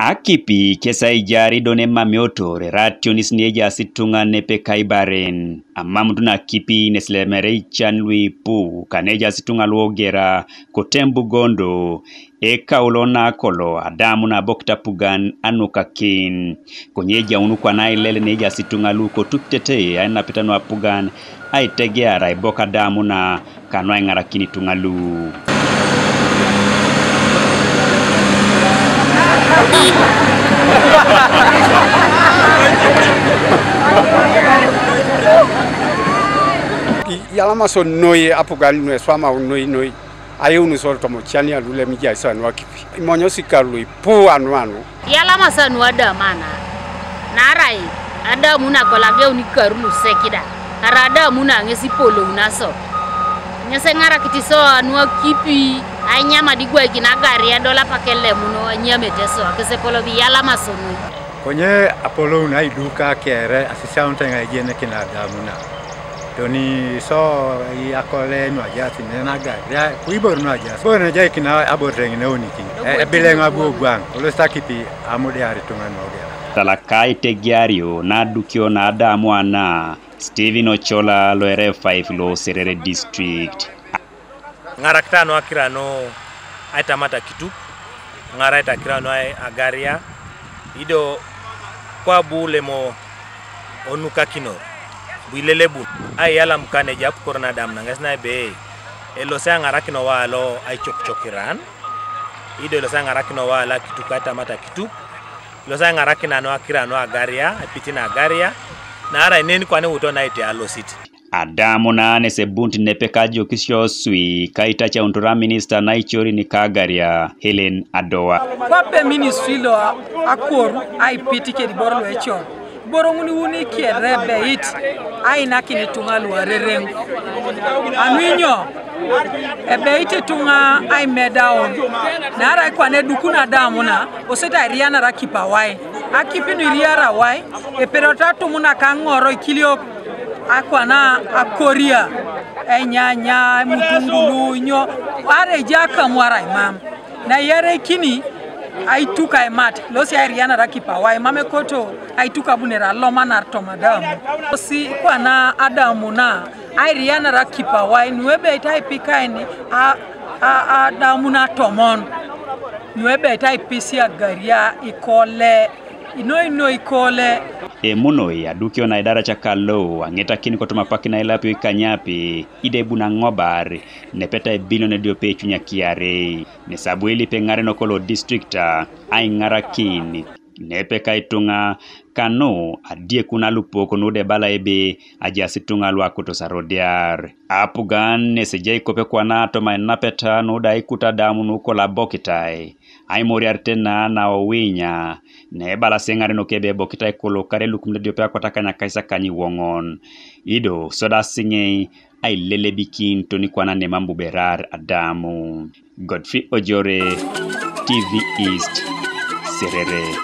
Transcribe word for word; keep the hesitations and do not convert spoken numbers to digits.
Akipi kesi aijar ido ne emamiotor erationis ne ejaas ituŋa nepepe ka ibaren. Amamutu na akipi nes ilemere ican lu ipu kane ejaas ituŋa lu ogera kotembugondo. Ekaulo na kolo adamu na abokit apugan anukakin. Konye ejaun kwana ailel ne ejaas ituŋa lu kotukitete ainapeta nu apugan aitegear aibok adamu na kanu aiŋarakin ituŋa lu. Yalama so noi apugan nu eswamau noi noi. Ayeun so toma ocania lu lem ijai so anu akipi. Imonyosi karu lu ipu anu anu. Yalama so anu adamu ana. Naarai adamu na kolo ageun ikaru lu sek da. Arai adamu na ŋes ipoloun aso. Ŋes eŋarakit so anu akipi, ainyama da igwaikin agaria edol apak elemuno, ainyamete so akesepolobi yalama so noi. Konye apoloun aiduka kere asisiaunit eoŋ aijienekin adamu na. Toni so akole nu ajaas nen agaria, kuibor nu ajaas. Ibore ne ejaikin abore ŋin eunikin. E-, ebileŋ abu ogwaŋ, olosit akipi amudiar ituŋa nu ogera. Talaka aitegeario na adukio na adamu ana, Stephen Ochola lo ere five lo Serere District. Ŋarakita nu akira nu aitamata kituk, ŋaraita akira nu ai-, agaria, ido kwabu lemo onukakinor, bu ilelebun, aiyalam kane ejapukor na adamu na ŋes na ebe, elosi aiŋarakin owa lo aicokcok iran, ido elosi aiŋarakin owa lo akituk aitamata kituk, elosi aiŋarakin anu akira nu agaria, aipit na agaria, naarai nen kwana euto naite alosit. Adamu na nes ebunit nepepe ka ajokisio swi ka aitacaunitor aminista na icorin ka agaria Helen Adoa. Kwape ministry lo akor aipit kede iboro lu ecor. Iboro ŋun iuni kere ebeit ainakin ituŋa lu arereŋ. Anu inyo? Ebeit ituŋa aimedaun. Naarai kwana edukun adamu na, osete airianar akipi awai. Akipi nu iriar awai, eperot atum na kaŋoro ikiliok. Akwana akoria, enyanya, emutungulu, inyo, arai ejai akamuar aimam. Na iyareikini aituk aimat, elosi airianar akipi awai, mam ekoto aituk abunere alomanar toma adamu. Elosi kwana adamu na, airianar akipi awai, nu ebeit aipikain a, a, adamu na tomon, nu ebeit aipisi agaria ikole. Inoi noi kole. Emunoi adukio na idaraca kalo aŋetakin kotoma apak na ilapio ikanyape, idebun aŋobar, nepeta ebilion ediope ecunyakiarei. Nesabu elipe ŋaren kolo distrikta aiŋarakin. Nepepe ka ituŋa kanu adiekun alupok nuda ebala ebe ajaas ituŋa lu akotos arodiar. Apugan nes ejai kwape kwana toma ainapeta nuda aikut adamu nu kolo abokitai. Aimoriarite na na owinya, na ebalasi eŋarenok ebe ebokitai kolo kare lukumit ediope akwat akany akais akany iwoŋon. Ido sodasi ŋei ailelebikin toni kwana nemam buberar adamu. Godfrey Ojore, T V East, Serere.